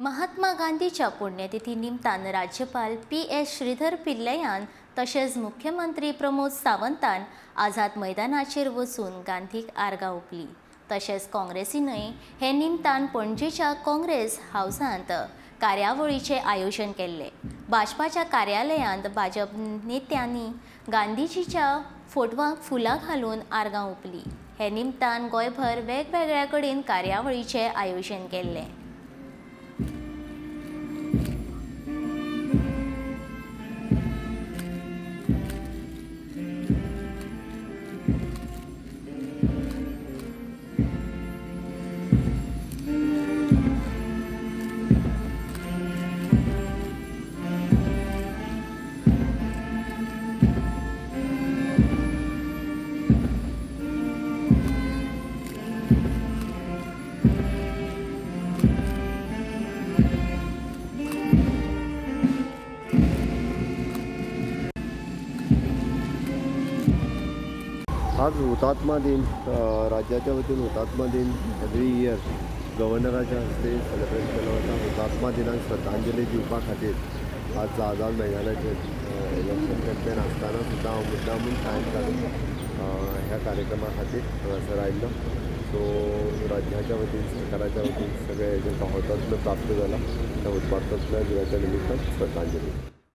महात्मा गांधीच्या पुण्यतिथी निमतान राज्यपाल पी.एस. श्रीधर पिल्लयान तशेंच मुख्यमंत्री प्रमोद सावंतान आझाद मैदानाचेर वचून गांधीक आर्गां ओंपली. तशेंच काँग्रेसीनय हे निमतान पणजेच्या काँग्रेस हावसांत कार्यावळीचें आयोजन केल्लें. भाजपाच्या कार्यालयांत भाजप नेत्यांनी गांधीजीच्या फोटवाक फुलां घालून आर्गां ओंपली. हे निमतान गोंयभर वेगवेगळ्या कडेन कार्यावळीचें आयोजन केल्लें. आज हुतात्मा दिन राज्याच्या वतीन हुतात्मा दिन एवरी इयर गव्हर्नराच्या हस्ते सेलिब्रेट केलो वता. हुतात्मा दिनाक श्रद्धांजली दिवपा खातीर आज आझाद मैदानाचेर इलेक्शन कॅम्पेन आसतना सुद्दां हांव मुद्दामून टायम काडून ह्या कार्यक्रमा खातीर हांगासर आयिल्लो. सो राज्याच्या वतीन सरकाराच्या वतीन सगळे जे हुतात्मा प्राप्त जाला त्या हुतात्मा दिनाच्या निमित्तान श्रद्धांजली.